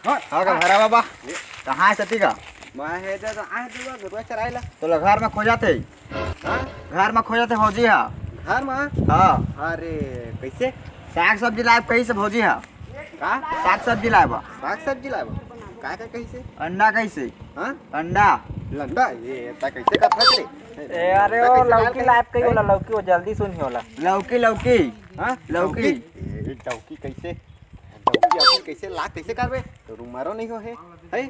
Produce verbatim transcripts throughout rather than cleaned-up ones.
हाँ। हाँ का भैरा बाबा, कहाँ हे सती का? मैं हे दे, तो आए दे, गरुआ चराए ला। तोला घर में खोजथे। हाँ? घर में खोजथे भौजी हा। घर में? हाँ। अरे, कैसे? साग सब्जी लाए कहिसे भौजी हा। का? साग सब्जी लाए बा। साग सब्जी लाए बा? का, का कहिसे? अंडा कहिसे? हाँ? अंडा। लंडा? ये ऐसा कैसे करता रे? ए, अरे, ऐसा वो कैसे लौकी लाए कही, ओला लौकी, वो जल्दी सुन ही ओला। लौकी, लौकी। हाँ? लौकी। लौकी? ए, लौकी कैसे? लौकी अभी कैसे ला, कैसे करबे? तो रुमारो नहीं हो हे, है?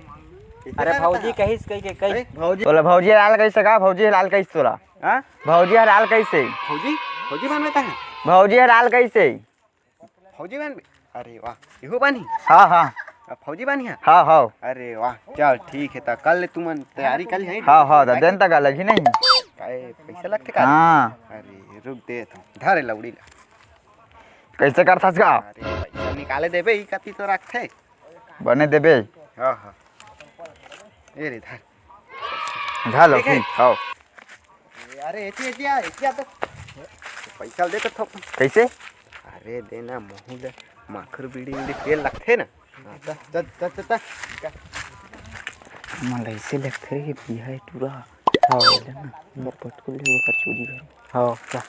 कैसे अरे करता भौजी है? कहिस कही के कही। है? भौजी, तोला भौजी लाल कहिसे का? भौजी लाल कहिसे तोला? हाँ? भौजी ह लाल कहिसे? भौजी? भौजी बनबे तहे? भौजी ह लाल कहिसे? भौजी बनबे? अरे वाह, इहू बनी? हाँ, हाँ। अब भौजी बनी है? हाँ, हाँ। अरे वाह, चल ठीक है, त कल ले तुमन तैयारी कर ले, है? हाँ, हाँ, त देन तक अलग ही नहीं। काहे, पैसा लगथे का? हाँ। अरे रुक दे, तुम धरे लौड़ी ला। कैसे करथस का? अरे पैसा निकाले देबे, ई कति तो रखथे। बने देबे। हाँ, हाँ। ए रे, धर। धर लो, ठीक है। ठीक, हाँ। ए, अरे, एती, एती आ, एती आ तो। पैसा दे तो थोक। कैसे? अरे, दे ना, महू दे। माखुर बीड़ी, बीड़ी तेल लगथे ना। हाँ, चल, चल, चल, चल, चल। मन ऐसे लगथे रे कि बिहा है टूरा। हाँ। ले ना, मोर पटकुल ले ओकर चोरी करो। हाँ, चल।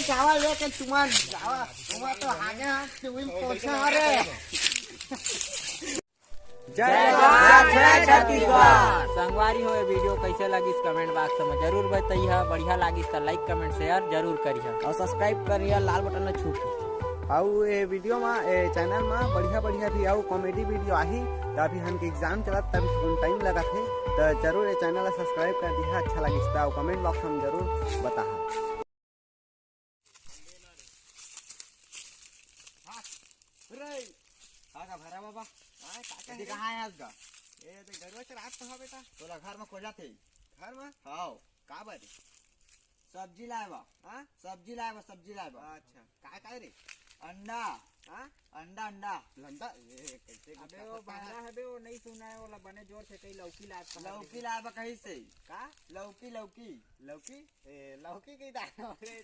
चावल लेके तुमन जावा, तुमन तो आगे हाथ से उइम पहुंचा रे। जय जोहार, जय छत्तीसगढ़। संगवारी हो, ये video कैसे लगिस, comment box में जरूर बताइहा। बढ़िया लागिस त like, comment, share जरूर करिहा। और subscribe करिहा, लाल button ला छू के। अउ ये video मा, ए channel मा बढ़िया बढ़िया भी अउ comedy video आही। त अभी हमके exam चलत, तभी थोड़ा time लगत हे, त जरूर ये channel ला subscribe कर दिहा। अच्छा लगिस त अउ comment box में जरूर बताहा। रे, का का भैरा बाबा? हाँ, का का यदि हे? कहाँ हे आज का? ए, ते गरुआ चरात तो हा बेटा। तोला घर में खोजथे। घर में? हाँ। का बात हे? सब्जी लाए बा। हाँ? सब्जी लाए बा, सब्जी लाए बा। अच्छा, का का रे? अंडा। हाँ? अंडा, अंडा। लंडा? ए, कैसे अबे, वो गुस्सा भाला हबे, वो नहीं सुना है, वो ला बने जोर से कही लौकी लाए बा। लौकी लाए बा कहिसे? का? लौकी, लौकी। लौकी? ए, लौकी की दाल रे।